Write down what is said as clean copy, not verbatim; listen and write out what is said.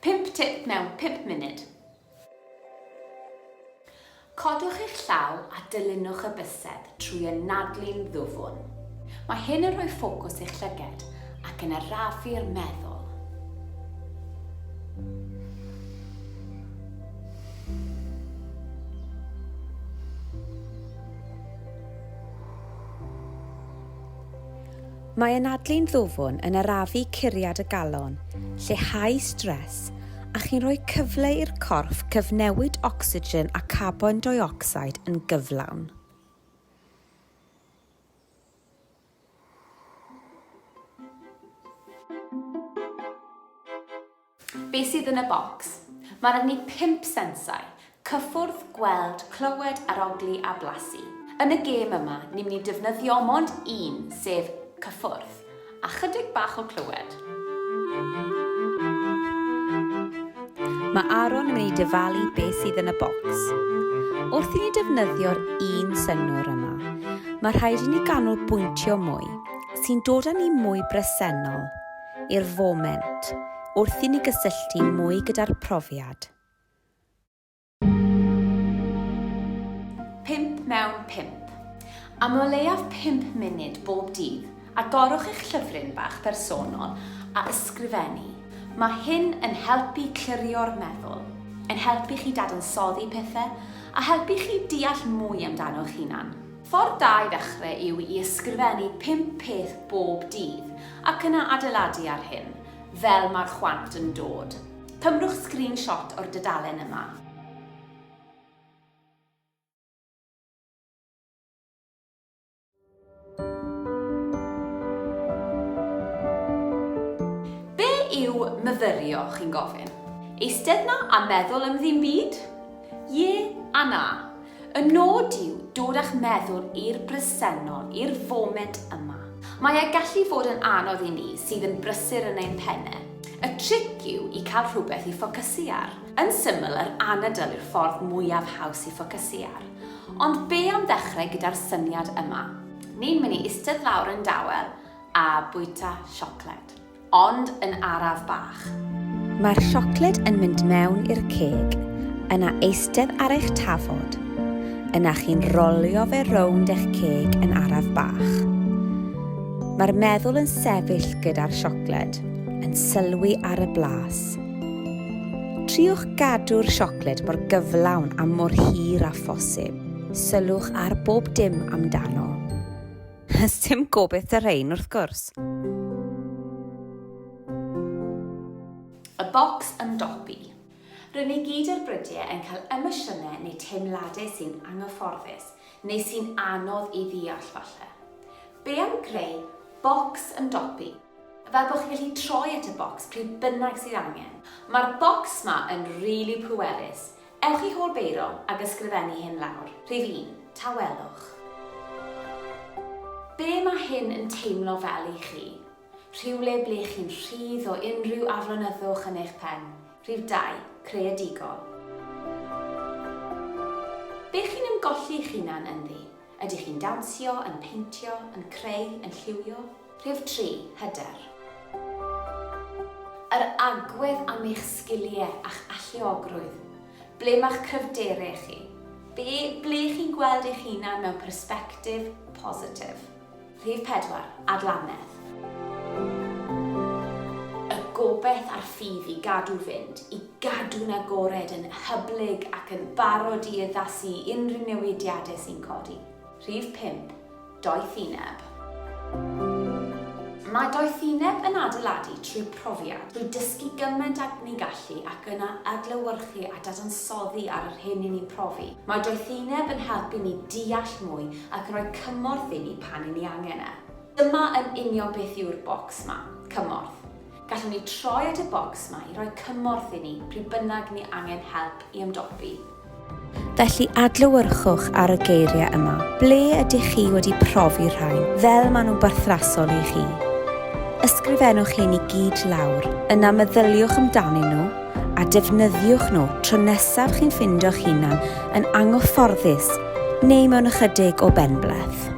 Pump tip mewn pump munud. Codwch eich llaw a dilynwch y bysedd trwy anadlu'n ddwfn. Mae hyn yn rhoi ffocws i'ch llyged ac yn arafu'r meddwl. Mae anadlu'n ddwfn yn arafu curiad y galon, lleihau stress, a chi'n rhoi cyfle i'r corff cyfnewid ocsigen a carbon deuocsid yn gyflawn. Be sydd yn y bocs? Mae 'na ni pump sensau, cyffwrdd, gweld, clywed, arogli a blasu. Yn y gêm yma, ni'n mynd i defnyddio mond un, sef cyffwrdd, a chydig bach o clywed. Mae Aaron yn mynd i dyfalu beth sydd yn y bocs. Wrth i ni defnyddio'r un synnwyr yma, mae rhaid i ni ganolbwyntio mwy, sy'n dod â ni mwy bresennol i'r foment wrth i ni gysylltu mwy gyda'r profiad. Pump mewn pump. Am o leiaf pump munud bob dydd, agorwch eich llyfryn bach personol a ysgrifennu. Mae hyn yn helpu clirio'r meddwl, yn helpu chi dadansoddi pethau a helpu chi deall mwy amdano'ch hunan. Ffordd da i ddechrau yw i ysgrifennu pump peth bob dydd ac yna adeiladu ar hyn, fel mae'r chwant yn dod. Cymrwch screenshot o'r dudalen yma. Be yw myfyrio, chi'n gofyn? Eistedd 'na a meddwl am ddim byd? Ie a na. Y nod yw dod â'ch meddwl i'r bresennol, i'r foment yma. Mae e gallu fod yn anodd i ni sydd yn brysur yn ein penne. Y tric yw i cael rhywbeth i ffocysu ar. Yn syml, yr anadl yw'r ffordd mwyaf haws i ffocysu ar. Ond be am ddechrau gyda'r syniad yma? Ni'n mynd i eistedd lawr yn dawel a bwyta siocled. Ond yn araf bach. Mae'r siocled yn mynd mewn i'r ceg, yna eistedd ar eich tafod. Yna chi'n rolio fe rownd eich ceg yn araf bach. Mae'r meddwl yn sefyll gyda'r siocled, yn sylwi ar y blas. Triwch gadw'r siocled mor gyflawn a mor hir â phosib. Sylwch ar bob dim amdano. Sdim gobaith 'da rhein, wrth gwrs. Y bocs ymdopi. Rŷn ni gyd ar brydiau yn cael emosiynau neu teimladau sy'n anghyfforddus, neu sy'n anodd i ddeall falle. Be am greu bocs ymdopi? Fel bod chi'n gallu troi at y bocs pryd bynnag sydd angen. Mae'r bocs 'ma yn rili pwerus, Ewch i Hôl Beiro ag ysgrifennu hyn lawr. Rhif un, Tawelwch. Be mae hyn yn teimlo fel i chi? Rhywle ble chi'n rhydd o unrhyw aflonyddwch yn eich pen. Rhif dau, Creadigol. Be chi'n ymgolli eich hunan ynddi? Ydych chi'n dawnsio, yn peintio, yn creu, yn lliwio? Rhif 3, Hyder. Yr agwedd am eich sgiliau a'ch alluogrwydd. Ble mae'ch cryfderau chi? Be, ble chi'n gweld eich hunan mewn persbectif positif? Rhif 4, Adlanedd. Y gobaith a'r ffydd i gadw fynd, i gadw'n agored, yn hyblyg ac yn barod i addasu i unrhyw newidiadau sy'n codi. Rhif 5, Doethineb. Mae doethineb yn adeiladu trwy profiad, trwy dysgu gymaint ag ni'n gallu ac yna adlewyrchu a dadansoddi ar yr hyn i ni'n profi. Mae doethineb yn helpu ni deall mwy ac yn rhoi cymorth i ni pan i ni angen e. Dyma yn union beth yw'r bocs 'ma, cymorth. Gallwn ni troi at y bocs 'ma i roi cymorth i ni pryd bynnag ni angen help i ymdopi. Felly adlewyrchwch ar y geiriau yma. Ble ydych chi wedi profi rhain, fel maen nhw'n berthnasol i chi? Ysgrifennwch hyn i gyd lawr, yna meddyliwch amdanyn nhw a defnyddiwch nhw tro nesaf chi'n ffindio'ch hunan yn anghyfforddus neu mewn ychydig o benbleth.